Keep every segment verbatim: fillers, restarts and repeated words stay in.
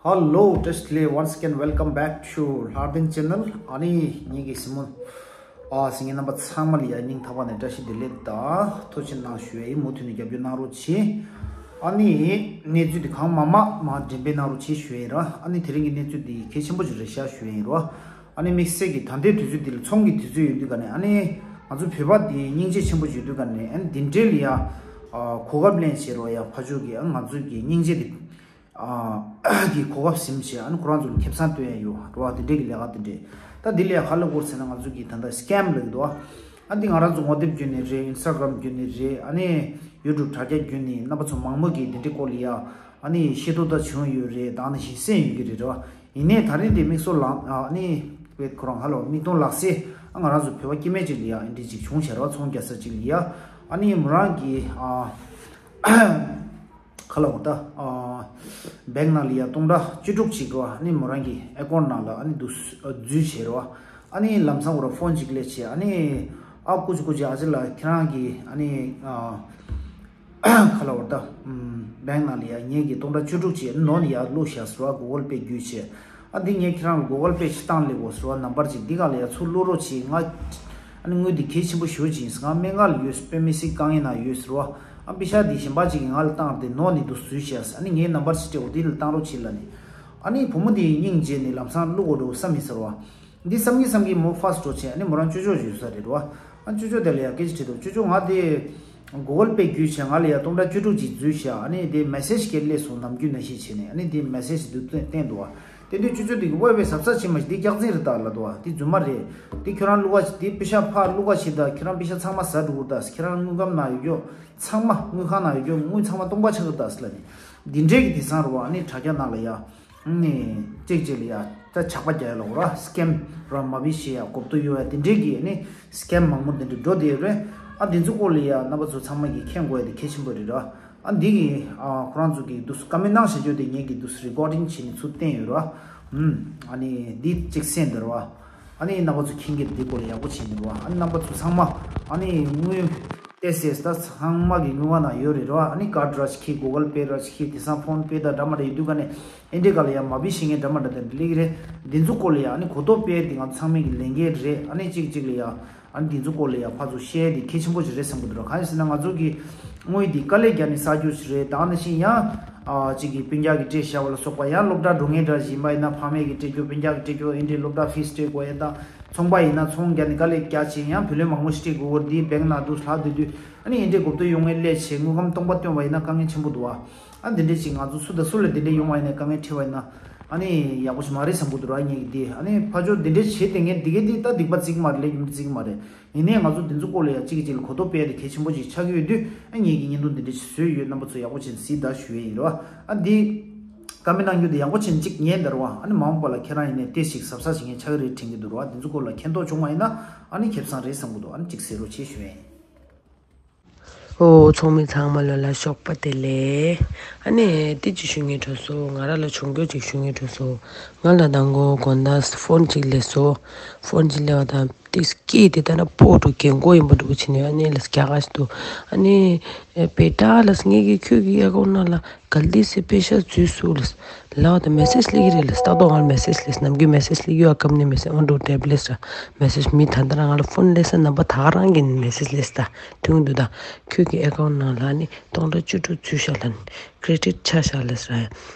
Hello, Tesla, once again, welcome back to Hardin Channel. ཨ་ནི་ངེད་ཀྱི་སི་མོན། ཨ་སི་ངེད་རྣམ་པ་ཚང་མ་ལ་ཡ་སྙིང་ཐག་པ་ནས་བཀྲ་ཤིས་བདེ་ལེགས་དང་ཐུགས་རྗེ་གནང་ཞུ་ཡ་ཡིན། མུ་མཐུད་ནས་རྒྱབ་སྐྱོར་གནང་རོགས་གྱིས། ཨ་ནི་གནས་ཚུལ་འདི་གང་མང་མང་མར་འགྲེམས་སྤེལ་གནང་རོགས་གྱིས་ཞུ་ཡ་ཡིན་ར། ཨ་ནི་དེ་རིང་གི་གནས་ཚུལ་འདི་གལ་ཆེན་པོ་ཞིག་རེད་ཤག་ཞུ་ཡ་ཡིན་ར། ཨ་ནི་དམིགས་བསལ་གྱི་ད་ལྟའི་དུས་ཚོད་འདི་ལ་ཚོང་གི་དུས་ཚོད་ཡོད་དུས་ག་ནས། ཨ་ནི་ང་ཚོ་བོད་པ་འདི་སྙིང་རྗེ་ཆེན་པོ་ཞིག་ཡོད་དུས་ག་ནས། ཨ་ནི་འདི་འདྲའི་ལ་ཡ་ཨ་གོ་སྐབས་ལེན་བྱེད་རོགས་ཡ། ཕར་ཕྱོགས་ཀྱི་ཨ་ང་ཚོ་གི་སྙིང་རྗེ་འདི་ཨ་གི་གོ་སྐབས་ཟིན་བྱས། ཨ་ནི་ཁོ་རང་ཚོ་ལ་ཁེ་བཟང་སྟོན་ཡ་ཡོད་རོགས། འདི་འདྲའི་གི་ལས་ཀ་འདི་འདྲའི། ད་འདི་ལ་ཡ་ག་ལ་གོ་ཟེར་ན། ང་ཚོ་གི་ད་ལྟ་སི་ཀེམ་ལབ་ཀྱི་འདུག་ཨ་འདི་ང་རང་ཚོ་ངོ་དེབ་བརྒྱུད་ནས་རེད། ཨིན་སི་ཊ་གྷ་རམ་བརྒྱུད་ནས་རེད། ཨ་ནི་ཡུ་ཊུབ་དྲ་རྒྱ་བརྒྱུད་ནས་རྣམ་པ་ཚོ་མང་པོ་གིས་འདི་འདྲའི་སྐོར་ལ་ཡ་ཨ་ནི་ཤེས་རྟོགས་ད་བྱུང་ཡོད་རེད། ད་ནི་ཞིག་གསན་ཡོད་ཀྱི་རེད་རོགས། ཡིན་ནའི་ད་རིང་འདི་མིག་སོ་ལག་ཨ་ནི་བེད་ཁོ་རང་ཧ་ལོ་མིག་མཐོང་ལག་ཟིན། ཨ་ང་རང་ཚོ་བོད་པ་སྐྱེ་དམན་ཅིག་ལ་ཡ་འདི་འདྲ་ཅིག་བྱུང་བྱས་རོགས། ཚོང་རྒྱག་ས་ཅིག་ལ་ཡ་ཨ་ནི་མོ་རང་གི་ཨ་ག་ལ་འོ་ད་ཨ་བེང་ནང་ལ་ཡ་སྟོང་ཕྲག་བཅུ་དྲུག་ཅིག་རོ། ཨ་ནི་མོ་རང་གི་ཨེ་ཀོན་ཊི་ནང་ལ་ཨ་ནི་འདུག་འཛུལ་བྱས་རོ། ཨ་ནི་ལམ་སང་ཁོ་རང་ཕོན་ཅིག་སླེབས་བྱས། ཨ་ནི་ཨ་ཀུ་ཅི་ཀུ་ཅི་ཨ་ཅེ་ལགས་ཁྱེད་རང་གི་ཨ་ནི་ཨ་ག་ལ་འོ་ད་ཨམ་བེང་ནང་ལ་ཡ་ངེད་ཀྱི་སྟོང་ཕྲག་བཅུ་དྲུག་ཅིག་ནོར་ནས་ཡ་བླུགས་བཞག་ཟེར་བ། གུ་གལ་པེ་བརྒྱུད་བྱས། ཨ་འདི་ངས་ཁྱེད་རང་ལ་གུ་གལ་པེ་ཅིག་བཏང་སླེབས་འོ་ཟེར་བ། ནམ་བར་ཅིག་འདི་ག་ལ་ཡ་ཚུར་བླུག་རོགས་བྱེད། ང་ཨ་ནི་དངུལ་འདི་གལ་ཆེན་པོ་ཞེ་པོ་ཅིག་ཡིན། ང་སྨན་ཁང་ལ་ཡོད། དཔེ་མི་སྲིད་དཀའ་ངལ་ནང་ཡོད་ཟེར་བ། ཨ་པེ་ཤག་འདི་གཞན་པ་ཅིག་གིས་ང་ལ་བཏང་སྟེ་ནོར་ནས་འདུག་འཛུལ་བྱས། ཨ་ནི་ངའི་ནམ་བར་ཅིག་སྤྲད་འོ། འདི་ལ་བཏང་རོགས་བྱེད་ལབ་ནས། ཨ་ནི་བུ་མོ་འདི་སྙིང་རྗེ་ནས་ལམ་སང་བླུག་དགོས་འགྲོ་བསམ་ཡིན་ཟེར་བ། འདི་བསམ་གྱིན་བསམ་གྱིན་མོ་ཕར་འགྲོ་བྱས། ཨ་ནི་མོ་རང་ཅོ་ཅོ་ཡོད་ས་རེད་རོ། ཨ་ཅོ་ཅོ་དེ་ལ་ཡ་སྐད་ཆ་དྲིས་འདུག་ཅོ་ཅོ་ང་དེ་གུ་གལ་པེ་བརྒྱུད་བྱས་ང་ལ་ཡ་སྟོང་ཕྲག་བཅུ་དྲུག་ཅིག་འཛུལ་བཞག་ཨ་ནི་དེ་མེ་སེ་ཇི་སྐད་སླེབས་སོང་། ནམ་རྒྱུན་ནང་བཞིན་བྱས་ནས། ཨ་ནི་དེ་མེ་སེ་ཇི་འདུག་བསྟན་བསྟན་འདུག་བ། དེ་དུས་ཅོ་ཅོ་དེ་གི་ཝེ་ཝེ་གཟབ་གཟབ་བྱེད་མ་ཤེས། དེ་སྐྱག་རྫུན་རེད་ད་ལབ་འདུག་བ། དེ་རྫུན་མ་རེད། དེ་ཁྱོད་རང་བླུག་ག་དེ་པེ་ཤག་ཕར་བླུག་ག་བྱེད་ད། ཁྱོད་རང་པེ་ཤག་ཚང་མ་ཟ་འགྲོ་གི་རེད་ད། ཁྱོད་རང་དངུལ་ཁང་ནང་ཡོད་རྒྱུ་ཚང་མ། དངུལ་ཁང་ནང་ཡོད་རྒྱུ་དངུལ་ཚང་མ་སྟོང་པ་ཆགས་ཀྱི་རེད་ད་ཟེར་ལབ་ནས། འདི་འདྲའི་གི་དེང་སང་རུ་བ་ཨ་ནི་དྲ་རྒྱ་ནང་ལ་ཡ་ནི་གཅིག་གཅིག་ལ་ཡ་ད་ཇག་པ་རྒྱག་ཡ་ལ་འོ་ར། སི་ཀེམ་ར་མ་བི་ཤེས་ཡ་གོ་བསྡུར་ཡོད་ཡ། དེ་འདྲའི་གི་ནི་སི་ཀེམ་མང་པོ་དེ་འདྲ་འགྲོ་བསྡད་ཡོད་རེད། ཨ་དེ་ཚོ་སྐོར་ལ་ཡ་རྣམ་པ་ཚོ་ཚང་མ་གིས་མཁྱེན་དགོས་ཡ་དེ་གལ་ཆེན་པོ་རེད་ར། ཨ་འདི་གི་ཨ་ཁོ་རང་ཚོ་གི་འདུག་ཀ་མེན་ཊི་ནང་བཞག་རྒྱུ་དེ་ངས་གི་འདུག་རི་ཀོར་ཌིང་བྱས་ནས་ཚུར་བསྟན་ཡོད་ར། ཨུམ། ཨ་ནི་འདི་གཅིག་གསན་དེ་ར་བ། ཨ་ནི་རྣམ་པ་ཚོ་མཁྱེན་གྱི་འདི་སྐོར་ལ་ཡག་པོ་བྱས་ནས་ར་བ། ཨ་ནི་རྣམ་པ་ཚོ་ཚང་མ་ཨ་ནི་དངུལ་ཏེ་སེ་ད་ཚང་མ་གི་དངུལ་ཁང་ནང་ཡོད་རེད་ར་བ། ཨ་ནི་ཀར་ཌི་ར་ཅིག་ཁྱེར། གུ་གལ་པེ་ར་ཅིག་ཁྱེར། དེང་སང་ཕོན་པེ་དང་འདྲ་མ་འདྲ་ཡོད་དུས་ག་ནས་ཨེ་འདྲའི་ག་ལ་ཡ་མ་བི་ཤེས་མཁན་འདྲ་མ་འདྲ་དེ་འདྲ་སླེབས་ཀྱི་རེད། འདི་ཚོ་སྐོར་ལ་ཡ་ཨ་ནི་གོ་རྟོགས་སྤེལ་དེ་ང་ཚོ་ཚང་མའི་གི་ལས་འགན་རེད། ཨ་ནི་གཅིག་གཅིག་ལ་ཡ་ཨ་ནི་འདི་ཚོ་སྐོར་ལ་ཡ་ཕར་ཚུར་བཤད་དེ་གལ་ཆེན་པོ་ཞིག་རེད་བསམ་གྱི་འདུག་ར། གང་ཡིན་ཟེར་ན་ང་ཚོ་གི་དངུལ་འདི་དཀའ་ལས་རྒྱག་ནས་བསགས་རྒྱུ་ཞིག་རེད། ད་ནང་བཞིན་ཡང་ཨ་གཅིག་གི་སྤུན་ཀྱག་གི་སྤྲད་བཞག་པ་ལ་སོགས་པ། ཡང་སློབ་གྲྭ་འགྲོ་མཁན་འདྲ་ཞིག་ཡིན་པ་ཡིན་ན་ཕ་མས་གི་སྤྲད་རྒྱུ། སྤུན་ཀྱག་གི་སྤྲད་རྒྱུ། ཨེ་འདྲའི་སློབ་གྲྭ་ཕིས་སྤྲད་དགོས་ཡ་དང་། ཚོང་པ་ཡིན་ན་ཚོང་རྒྱག་ནས་དཀའ་ལས་རྒྱག་བྱས་ཡང་བུ་ལོན་མང་པོ་ཞིག་སྤྲད་དགོས་ཀྱི་རེད། འདི་བེང་ནང་འདུག་ལྷག་བསྡད་དུས་ཨ་ནི་ཨེ་འདྲའི་གོ་བསྡུར་ཡོང་མཁན་སླེབས་བྱས་དངུལ་ཁང་སྟོང་པ་བཏོན་པ་ཡིན་ན་དཀའ་ངལ་ཆེན་པོ་འདུག་བ། ཨ་འདི་འདྲས་ཅིག་ང་ཚོ་སུ་དང་སུ་ལ་འདི་འདྲས་ཡོང་བ་ཡིན་ན་དཀའ་ངལ་འཕྲད་པ་ཡིན་ན་ཨ་ནི་ཡག་པོ་ཞིག་མ་རེད་བསམ་གྱི་འདུག་ར། ངས་འདི་ཨ་ནི་ཕར་ཕྱོགས་འདི་འདྲས་བྱེད་བསྡད་མཁན་འདི་གས་འདི་ད་སྡིག་པ་བརྩི་གི་མ་རེད། ལས་རྒྱུ་འབྲས་བརྩི་གི་མ་རེད། ཡིན་ནའི་ང་ཚོ་འདི་ཚོ་སྐོར་ལ་ཡ་གཅིག་གིས་གཅིག་ལ་གོ་རྟོགས་སྤེལ་ཡ་དེ་གལ་ཆེན་པོ་ཅིག་ཆགས་ཀྱི་ཡོད་དུས། ཨ་ངེད་ཀྱིས་བརྙན་ཐུང་འདི་འདྲས་ཞིག་བཟོས་ཡོད། རྣམ་པ་ཚོ་ཡག་པོ་བྱས་ནས་གཟིགས་དང་ཞུ་ཡས་ཡིན་ར་བ། ཨ་འདི་ཀ་མེན་ཊི་གནང་རྒྱུ་དེ་ཡག་པོ་བྱས་ནས་གཅིག་ཉན་དང་ར་བ། ཨ་ནི་མ་འོངས་པ་ལ་ཁྱེད་རང་ཡིན་ནའི་ཏོག་ཙམ་ཞིག་གཟབ་གཟབ་བྱེད་མཁན་ཆགས་ཀྱི་རེད་དྲན་གྱི་འདུག་ར་བ། འདི་ཚོ་སྐོར་ལ་མཁྱེན་རྟོགས་བྱུང་བ་ཡིན་ན་ཨ་ནི་ཁེ་བཟང་རེད་བསམ་གྱི་འདུག་ཨ་ནི་གཅིག་གཟིགས་རོགས་བྱེད་ཞུ་ཡས་ཡིན། ཨོ། ཚོགས་མི་ཚང་མ་ལོ་ལ་ཞོགས་པ་བདེ་ལེགས། ཨ་ནི་འདི་ཅིག་ཞུ་སྙིང་འདོད་སོང་། ང་རང་ལ་བྱུང་རྒྱུ་ཅིག་ཞུ་སྙིང་འདོད་སོང་། ང་ལ་དང་གོ་དགོང་དག་ཕོན་ཅིག་སླེབས་སོང་། ཕོན་ཅིག་སླེབས་པ་དང་ཏིག་སྐད་དེ་ལྟ་ན་སྤོ་འགྲོ་རྒན་གོག་ཡིན་པ་འདྲ་བྱས་ནས། ཨ་ནི་ལ་རྒྱ་གར་ཞིག་འདུག་ཨ་ནི་བེ་ཊ་ལ་ངེད་ཀྱིས་ཁྱོད་ཀྱི་ཨེ་ཀའུན་ཊི་ནང་ལ་གལ་ཏེ་སེ་པེ་ཤ་འཛུལ་སོང་ལ་ལབ་པ་དང་མེ་སེ་ཇི་སླེབས་ཀྱི་རེད་ལ། ཏག་ཏག་ང་ལ་མེ་སེ་ཇི་སླེབས། ནམ་རྒྱུན་མེ་སེ་ཇི་སླེབས་ཡོད། ཨ་སྐབས་ནས་མེ་སེ་ཇི་ཨོན་འགྲོ་འདྲ་པོ་སླེབས་ར། མེ་སེ་ཇི་མི་ད་ལྟ་རང་ང་ལ་ཕོན་སླེབས་ས་རྣམ་པ་ད་ག་རང་གི་མེ་སེ་ཇི་སླེབས་ད་ཐོན་གྱི་འདུག་ད་ཁྱོད་ཀྱི་ཨེ་ཀའུན་ཊི་ནང་ལ་ནི་སྟོང་ཕྲག་བཅུ་དྲུག་འཛུལ་ཤག་ལ་ནི་ཀེ་རེ་ཌིཊ་ཆགས་ཤག་ལབ་ར།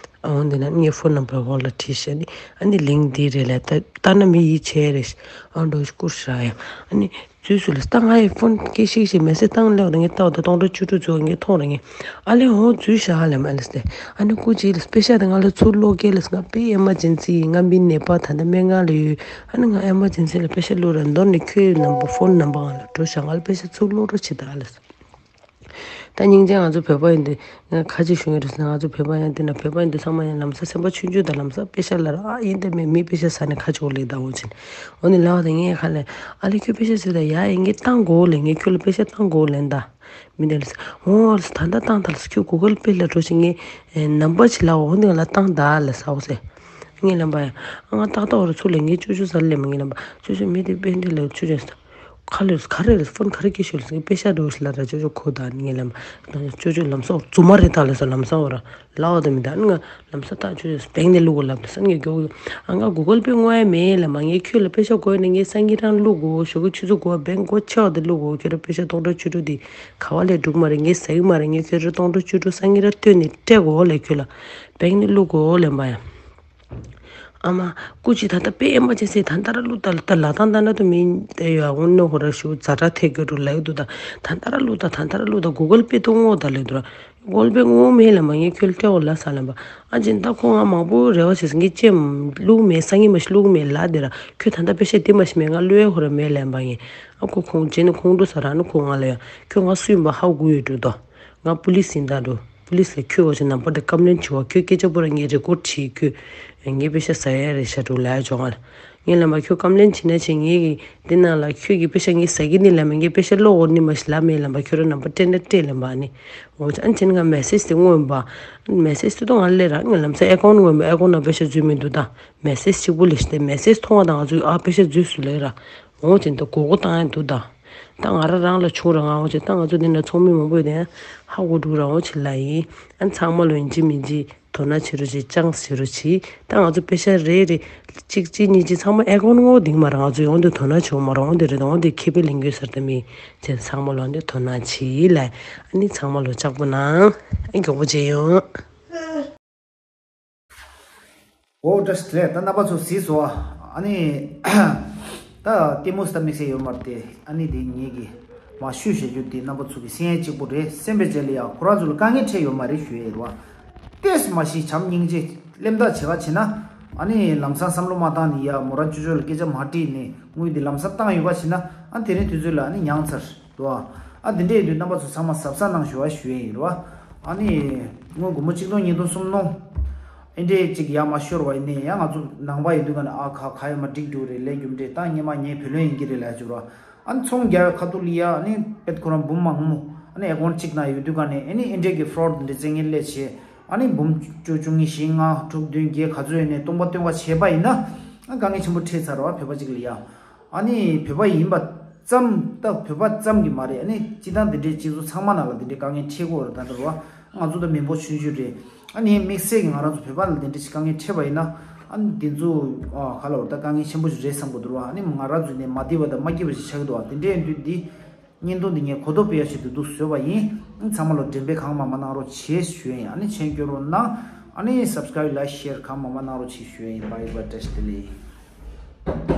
ཨོ་འདི་ན་ངའི་ཕོན་ནམ་བར་འོག་ལ་བྲིས་ཤག་ནི། ཨ་ནི་ལིང་འདི་རེད་ལ། ད་ལྟ་ན་མི་ཡིད་ཆེས་རེད། ཨོ་འགྲོ་བསྐུར་ཤག་ཡ། ཨ་ནི་འཛུལ་སོང་ལ། ད་ང་ཡི་ཕོན་སྐད་ཤིག་ཤིག་མེ་སེ་ཇི་བཏང་ལེ་བ་ད་ངས་ལྟ་བ་ད་སྟོང་ཕྲག་བཅུ་དྲུག་འཛུལ་བ་ངས་མཐོང་ར། ངས་ཨ་ལེ་འོ་འཛུལ་ཤག་ལབ་མ་ལབ་སྟེ། ཨ་ནི་སྐུ་མཁྱེན་ལ་པེ་ཤ་དེ་ང་ལ་ཚུར་སློག་གེ་ལབ། ང་དཔེ་ཨེ་མར་ཇེན་སི་ཡིན། ང་མི་ནད་པ་ད་ལྟ་སྨན་ཁང་ལ་ཡོད། ཨ་ནི་ང་ཨེ་མར་ཇེན་སི་ལ་པེ་ཤ་བླུགས་ར། མདོར་ནས་ཁྱོད་ནམ་བར་ཕོན་ནམ་བར་ང་ལ་འགྲོ་ཤག་ང་ལ་པེ་ཤ་ཚུར་སློག་རོགས་བྱེད་ད་ལབ། ད་སྙིང་རྗེ། ང་ཚོ་བོད་པ་ཡིན་དུས་ང་ཁ་ཅིག་ཞུ་ངེས་རེད་ཟེར་ན། ང་ཚོ་བོད་པ་ཡང་དེ་ན་བོད་པ་ཡིན་དུས་ཚང་མ་ཡང་ལམ་སང་སེམས་པ་ཆུང་ཆུང་དང་། ལམ་སང་པེ་ཤ་ལབ་ར། ཨ་ཡིན་དེ་མེད། མི་པེ་ཤ་ཟ་ནས་ཁ་ཕྱོགས་ལེགས་ད་འོ་ཅིན། འོ་ནི་ལབ་པ་དང་ངས་ཁ་ལས་ཨ་ལེ་ཁྱོད་པེ་ཤ་ཟོས་ད་ཡ། ཡིན་གྱི་བཏང་དགོས་ལེ། ངས་ཁྱོད་ལ་པེ་ཤ་བཏང་དགོས་ལེ་ད། མི་དེ་ལ་ཟེར། འོ་ད་ལྟ་བཏང་ད་ལ་ཁྱོད་གུ་གལ་པེ་ལ་འགྲོ་ཞིག་ངས་ནམ་བར་ཅིག་ལབ། འོ་འདི་ང་ལ་བཏང་ད་ལ་ཟ་འོ་ཟེར། ངས་ལབ་པ་ཡ། ཨ་ང་ཏག་ཏག་འོ་ར་ཚུར་ལེན་གྱི། ཅོ་ཅོ་ཟ་ལེ་མ། ངས་ལབ་པ་ཅོ་ཅོ་མི་དེ་པེ་འདི་ལ་ཅོ་ཅོ་ཟ། ཁ་ལས་ག་རེ་རེད། ཕོན་ག་རེ་སྐྱེ་ཤོར་ཟེར། པེ་ཤ་འགྲོ་ཤི་ལ་ར་ཅོ་ཅོ་ཁོ་ད་ངས་ལམ་ཅོ་ཅོ་ལམ་སང་རྫུན་མ་རེད། ད་ལས་སོ་ལམ་སང་བ་ར་ལའོ་ད་མི་ད་ང་ལམ་སང་ད་ཅོ་ཅོ་བེང་ནས་བླུག་གོ་ལབ་ད་སང་ངས་མགྱོགས་ཨ་ང་གུ་གལ་པེ་དངོས་ཡ་མེད་ལ་མ། ངས་ཁྱོད་ལ་པེ་ཤ་དགོས་ནས་ངས་སང་ཉིན་རང་བླུག་གོ་ཞོགས་ཀྱི་ཆུ་ཚོད་དགུ་བ་བེང་སྒོ་ཕྱེ་བ་དེ་བླུག་གོ་ཁྱོད་ར་པེ་ཤ་སྟོང་ཕྲག་བཅུ་དྲུག་དེ་ག་བ་ལས་འགྲུག་མ་རེད། ངས་ཟ་གི་མ་རེད། ངས་ཁྱོད་ར་སྟོང་ཕྲག་བཅུ་དྲུག་སང་ཉིན་ར་སྟོན་ནས་སྤྲད་གོ་ལས་ཁྱོད་ལ་བེང་ནས་བླུག་གོ་ལས་མ་ཡ། ཨ་མ། སྐུ་མཁྱེན། ད་ལྟ་དཔེ་ཨེ་མ་ཅན་སེ་ད་ལྟ་ར་ལུ་ད་ལ་ད་ལ་དང་ད་ན་དུ་མིན་ཏེ་ཡོ་ཨ་ངུ་ནོ་ཧོ་ར་ཤུ་ཛ་དྲ་ཐེ་གོ་རུ་ལ་ཡོད་དུ་ད་ད་ལྟ་ར་ལུ་ད་ད་ལྟ་ར་ལུ་ད་གུ་གལ་པེ་ཏུ་ངོ་ད་ལེ་དུ་ར་གུ་གལ་པེ་ངོ་མེ་ལ་མ་ངེ་ཁྱོད་ལ་སྤྲད་འོ་ལ་ས་ལ་བ། ཨ་ཅིན་ད་ཁོ་ང་མང་པོ་རེ་བ་ཞིག་ངེ་ཅེ་ལུག་མེ་ས་ངེ་མ་ཤི་ལུག་མེ་ལ་དེ་ར་ཁྱོད་ད་ལྟ་པེ་ཤ་དེ་མ་ཤི་མེ་ང་ལུ་ཡ་ཧོ་ར་མེ་ལ་བ་ངེ་ཨ་ཁོ་ཁོང་ཅེ་ནི་ཁོང་དུ་ས་ར་ནི་ཁོ་ང་ལ་ཡ་ཁྱོད་ང་སུ་ཡིན་པ་ཧ་གུ་ཡོད་དུ་ད་ང་པུ་ལི་སི་ཡིན་ད་དུ། པུ་ལི་སི་ལ་ཁྱོད་འོ་ཅེ་ནམ་པར་དེ་ཀམ་ལེན་བྱེད་བ་ཁྱོད་སྐད་ཆ་པོ་ར་ངས་རེ་ཀོར་བྲིས་ཁྱོད་ངས་པེ་ཤ་ཟ་ཡ་རེ་ཤ་དྲུག་ལ་ཡ་ཅོ་ང་ལ་ངས་ལམ་པ་ཁྱོད་ཀམ་ལེན་བྱེད་ན་ཆེ་ངས་ཀྱི་འདི་ནང་ལ་ཁྱོད་ཀྱི་པེ་ཤ་ངས་ཟ་གི་ནི་ལ་མེ་ངས་པེ་ཤ་ལོག་འོ་ནི་མ་ཤི་ལ་མེ་ལམ་པ་ཁྱོད་ར་ནམ་པར་སྤྲད་ན་སྤྲད་ལམ་པ་ནི་འོ་ཅེ་ཨན་ཅེ་ནི་ང་མེ་སེ་ཇི་དེ་སྔོན་པ་མེ་སེ་ཇི་དེ་དུ་ང་ལ་ར་ངས་ལམ་ས་ཨེ་ཀོན་ངོ་མེ་ཨེ་ཀོན་ན་པེ་ཤ་འཛུལ་མི་འདུག་ད་མེ་སེ་ཇི་གཅིག་པུ་ལས་ཤི་དེ་མེ་སེ་ཇི་མཐོང་བ་དང་ང་ཚོས་ཨ་པེ་ཤ་འཛུལ་སུ་ལས་ར་འོ་ཅེ་ད་གོ་གོ་བཏང་ཡ་འདུག་ད། ད་ང་རང་རང་ལ་ཆུང་རང་ང་འོ་ཅེ་ད་ང་ཚོ་འདི་ན་ཚོགས་མི་མང་པོ་ཡོད་དེ་ཧ་གོ་འགྲོ་རང་འོ་ཅེ་ལ་ཡིན། ཨ་ཚང་མ་ལོ་ཡིན་གཅིག་མིན་གཅིག་དོ་སྣང་བྱེད་རོགས་བྱེད་ཅང་བྱེད་རོགས་བྱེད། ད་ང་ཚོ་པེ་ཤ་རེ་རེ་གཅིག་གཅིག་གཉིས་གཅིག་ཚང་མ་ཨེ་ཀོན་ངོ་དིང་མ་རང་ང་ཚོ་ཡོང་དེ་དོ་སྣང་བྱེད་འོ་མ་རང་འོ་དེ་རེད་ད་འོ་དེ་ཁེ་པེ་ལིང་གོས་སར་ད་མི་ཅེ་ཚང་མ་ལོ་འདི་དོ་སྣང་བྱེད་ལ་ཨ་ནི་ཚང་མ་ལོ་ལྕགས་པོ་ནང་ཨ་མགྱོགས་པོ་བྱེད་ཡོང་། འོ་བཀྲ་ཤིས་བདེ་ལེགས། ད་རྣམ་པ་ཚོ་གཟིགས་སོ། ཨ་ནི་ད་ལྟད་མོ་ལྟ་དམིགས་བསལ་ཡོད་མ་རེད་དེ། ཨ་ནི་དེ་ངེད་ཀྱིས་མ་ཞུས་བཤད་རྒྱུ་དེ་རྣམ་པ་ཚོ་གི་སེམས་ཡ་གཅིག་པོ་རེད། སེམས་པའི་རྗེས་ལ་ཡ་ཁོ་རང་ཚོ་ལ་དཀའ་ངལ་འཕྲད་ཡོད་མ་རེད་ཞུ་ཡས་རེད་བ། ཏེས་མ་ཤི་བྱམས་སྙིང་རྗེ་གླེན་རྟགས་བྱེད་ག་བྱེད་ན། ཨ་ནི་ལམ་སང་བསམ་བློ་མ་བཏང་ནི་ཡ་མོ་རང་ཅོ་ཅོ་ལ་སྐད་ཆ་མ་དྲིས་ནས་དངུལ་དེ་ལམ་སང་བཏང་ཡོད་ག་བྱེད་ན། ཨ་དེ་རིང་དུས་ཚོད་ལ་ཨ་ནི་མྱངས་ཚར། རེད་བ། ཨ་འདི་འདྲ་ཡིན་དུས་རྣམ་པ་ཚོ་ཚང་མ་གཟབ་གཟབ་གནང་ཞུ་བ་ཞུ་ཡས་ཡིན་རེད་བ། ཨ་ནི་སྔོན་སྒོར་མོ་གཅིག་སྟོང་ཉིས་སྟོང་གསུམ་སྟོང་ཨེ་འདྲས་གཅིག་ཡར་མར་ཤོར་བ་ཡིན་ནའི་ཡང་ང་ཚོ་ནང་པ་ཡིན་དུས་ག་ནས་ཨ་ཁ་ཁ་ཡ་མ་འགྲིག་འགྲོ་རེད། ལས་རྒྱུ་འབྲས་ད་ངས་མ་ངའི་བུ་ལོན་ཡིན་གྱི་རེད་ལབ་ཞུ་ར། ཨ་ནི་ཚོང་རྒྱག་ཡ་ཁ་ཐུག་ལ་ཡ་ཨ་ནི་པེད་ཁོ་རང་འབུམ་མང་མོ་ཨ་ནི་ཨེ་ཀོན་གཅིག་ནང་ཡོད་དུས་ག་ནས་ཨ་ནི་ཨེ་འདྲས་ཀྱི་ཕོ་རོཌ་འདི་རྩེད་མཁན་སླེབས་བྱས་ཨ་ནི་འབུམ་བཅུ་བཅུ་གཉིས་བཞི་ལྔ་དྲུག་བདུན་བརྒྱད་ག་ཚོད་ཡོད་ནས་སྟོང་པ་སྟོན་པ་བྱས་པ་ཡིན་ན་ཨ་དཀའ་ངལ་ཆེན་པོ་འཕྲད་ཚར་ར་བ་བོད་པ་གཅིག་ལ་ཡ། ཨ་ནི་བོད་པ་ཡིན་པ་ཙམ་ད་བོད་པ་ཙམ་གྱི་མ་རེད། ཨ་ནི་སྤྱི་བཏང་འདི་འདྲའི་སྤྱི་ཚོགས་ཚང་མ་ནང་ལ་འདི་འདྲའི་དཀའ་ངལ་འཕྲད་ཀྱི་ཡོད་རེད། ད་འདྲ་བ་ང་ཚོ་ད་མི་འབོར་ཆུང་ཆུང་རེད། ཨ་ནི་དམིགས་བསལ་གྱི་ང་རང་ཚོ་བོད་པ་ལ་འདི་འདྲ་ཞིག་དཀའ་ངལ་འཕྲད་པ་ཡིན་ན་ཨ་ནི་འདི་ཚོ་ཨ་ག་ལ་བར་ད་དཀའ་ངལ་ཆེན་པོ་ཞིག་རེད་བསམ་གྱི་འདུག་ར། ཨ་ནི་ང་རང་ཚོ་ནས་མ་བདེ་བ་དང་མ་སྐྱིད་པ་ཞིག་ཆགས་ཀྱི་འདུག་བ། དེ་འདྲའི་དུས་འདི་བརྙན་ཐུང་འདི་ངས་གོ་རྟོགས་སྤེལ་ཡ་ཞིག་ཏུ་འདུག་བཟོས་པ་ཡིན། ཨ་ནི་ཚང་མ་ལ་འགྲེམས་སྤེལ་གང་མང་མང་གནང་རོགས་བྱེད་ཞུ་ཡ་ཡིན། ཨ་ནི་མཆན་སྐྱོར་རོགས་གནང་། ཨ་ནི་སབ་སི་ཀ་རེབ་ལའིཀ་ཤེར་གང་མང་མང་གནང་རོགས་བྱེད་ཞུ་ཡ་ཡིན། བྷའི་བྷའི། བཀྲ་ཤིས་བདེ་ལེགས།